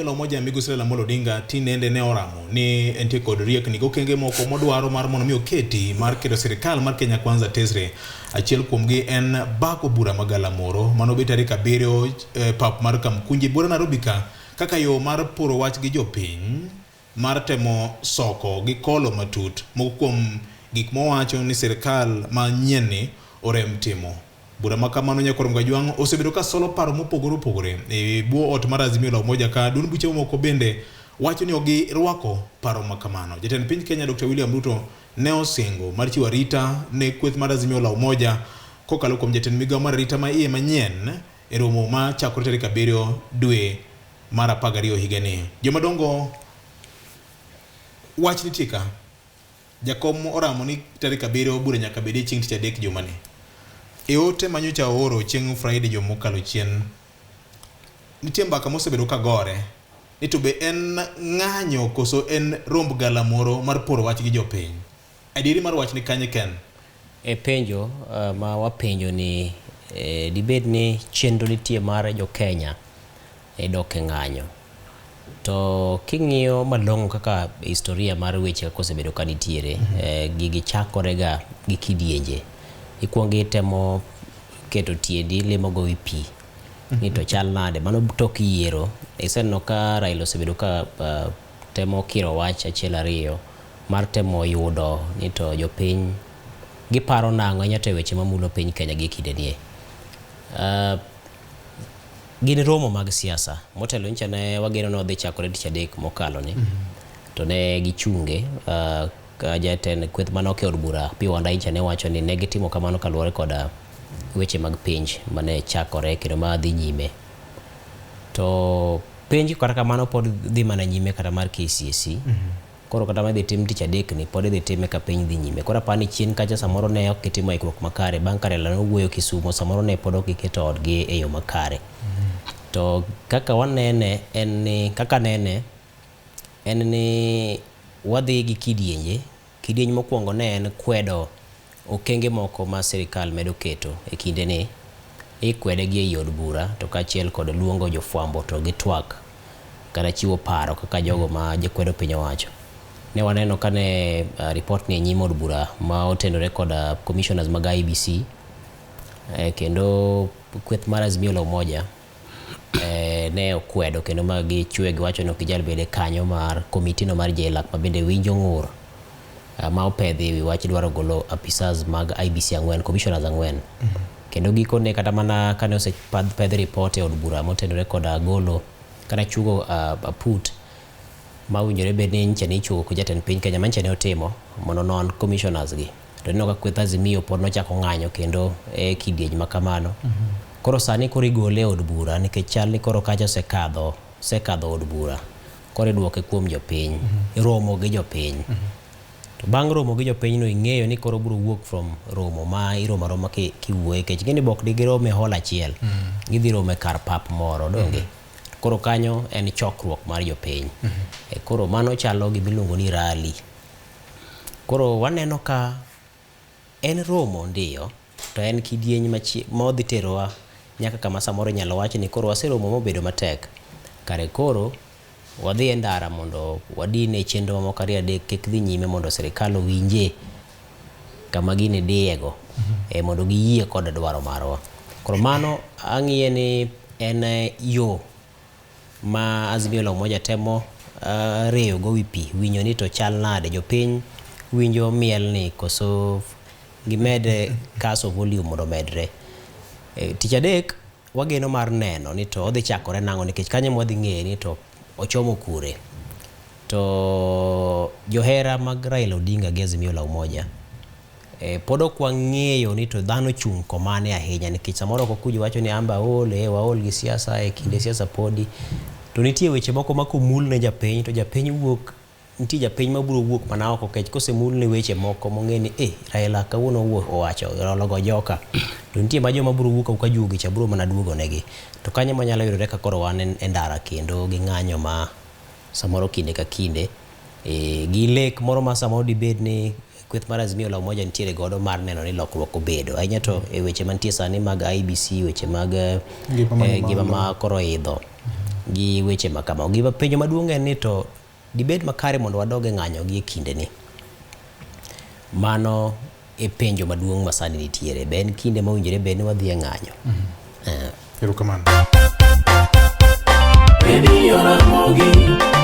la Umoja Migosi Raila Amolo Odinga tinende ne oramo ni entie kod riekni gokenge moko modwaro mar mondo mi oketi mar keto sirikal mar Kenya Kwanza tesre. Achiel kuomgi en bago bura magalamoro manobet tarik 7 pap mar Kamkunji buora Nairobi ka kaka yo mar poro wach gi jopiny mar temo soko gi kolo matut moko kuom gik mowacho ni sirikal manyien ni orem timo. Bura ma kamano Nyakwar Mgajwang' osebedo ka solo paro mopogore opogore e bwo ot mar Azimio la Umoja ka duond buche mamoko bende wacho ni ok girwako paro ma kamano. Jatend piny Kenya Dr. William Ruto ne osingo mar chiwo arita ne kweth mar Azimio la Umoja kokalo kuom jatend migawo mar arita ma iye manyien e romo ma chakore tarik 7 dwe mar 12 higani. Jomadongo wach nitie ka. Jakom oramo ni tarik 7 bura nyaka bedie chieng' tich adek jumani. E ote manyocha ooro chieng' Friday juma mokalo chien, nitie mbaka mosebedo ka gore ni to be en ng'anyo koso en romb galamoro mar poro wach gi jopiny. Adieri mar wach ni kanye Ken? E penjo ma wapenjo ni dibed ni chenro nitie mar jo Kenya e dok e ng'anyo. To king'iyo malong'o kaka historia mar weche kaka osebedo ka nitiere, gigi chakore ga gi kidienje. Ikuongo itemo keto tiendi limo go wi pi ni to chal nade. Mano tok yiero. Iseneno ka Raila osebedo ka temo kiro wach achiel ariyo mar temo yudo ni to jopiny giparo nang'o ahinya to e weche mamulo piny Kenya gi e kinde nie. Gin romo mag siasa. Motelo nyicha ne wageno ni odhi chakore tich adek mokalo ni. To ne gichunge ka jatend kweth mane oke od bura Opiyo Wandayi nyicha ne wacho ni ne gitimo kamano kaluwore koda weche mag penj mane chakore kendo ma dhi nyime. To penj kata kamano pod dhi mana nyime kata mar KCSE. Koro kata ma idhi tim tich adek ni pod idhi time ka piny dhi nyime. Koro apani chien kacha samoro ne ok gitimo ikruok makare. Bang' ka Raila nowuoyo Kisumo samoro ne pod ok giketo odgi e yo makare. To kaka wanene en ni kaka nene en ni wadhi gi kidienje. Kidieny mokwongo ne en kwedo okenge moko ma sirikal medo keto e kinde ni. Ikwede gi ei od bura to kaachiel kod luongo jofwambo to gitwak kata chiwo paro kaka jogo ma kwedo piny owacho. Ne waneno kane report ni e nyim od bura ma otenore kod commissioners mag IEBC kendo kweth mar Azimio la Umoja ne okwedo kendo ma gichwe giwacho ni ok ginyal bedo e kanyo mar komiti no mar JLAC ma bende winjo ng'ur ma opedhi ewi wach dwaro golo apisas mag IEBC 4, commissioners 4. Kendo gikone kata mana kane osepedh report e od bura motenore koda golo kata chugo aput ma owinjore bed ni nyicha ne ichugo gi jatend piny Kenya ma nyicha ne otimo mondo onon commissioners gi. To ineno ka kweth Azimio pod nochako ng'anyo kendo e kidieny ma kamano. Koro sani koro igole e od bura nikech chal ni koro kacha osekadho osekadho od bura. Koro iduoke kuom jopiny. Romo gi jopiny. To bang' romo gi jopiny no ing'eyo ni koro biro wuok from romo ma iromo aroma kiwuoye nikech ing'e ni be ok digirom e hall achiel. Gidhi romo e kar pap moro donge. Koro kanyo en chokruok mar jopiny. Koro mano chalo gima iluongo ni rally. Koro waneno ka en romo ndiyo to en kidieny ma odhi terowa nyaka kama samoro inyalo wach ni koro waseromo mobedo matek. Kare koro wadhi e ndara mondo wadine chenro mamoko 2 3 kik dhi nyime mondo sirikal owinje kama gini diyego mondo giyie kod dwaro marwa. Koro mano ang'iye ni en yo ma Azimio la Umoja temo reyo go wi pi winjo ni to chal nade jopiny winjo miel ni koso gimed kaso volume mondo omedre. Tich adek wageno mar neno ni to odhi chakore nang'o nikech kanyo ema wadhi ng'eye ni to ochomo kure. To johera mag Raila Odinga gi Azimio la Umoja pod ok wang'eyo ni to dhano chung' komane ahinya nikech samoro oko kuji wacho ni amba aol, waol gi siasa e kinde siasa podi. To nitie weche moko ma komul ne japiny to japiny wuok nitie japiny mabiro wuok mana oko kech kosemul ne weche moko mong'e ni Raila kawuono owacho ologo joka. To nitie ma joma biro wuok ka juogi cha biro mana duogo negi. To kanyo ema nyalo yudore ka koro wan e ndara kendo gi ng'anyo ma samoro kinde ka kinde gi lek moro ma samoro dibed ni kweth mar Azimio la Umoja nitiere godo mar neno ni lokruok obedo. Ahinya to e weche mantie sani mag IEBC, weche mag ngima ma koro idho. Gi weche ma kamago. Gima penjo maduong' en ni to dibed makare mondo wadog e ng'anyo gi e kindeni? Mano e penjo maduong' ma sani nitiere. Be en kinde mowinjore bed ni wadhi e ng'anyo? Erokamano. Radio Ramogi.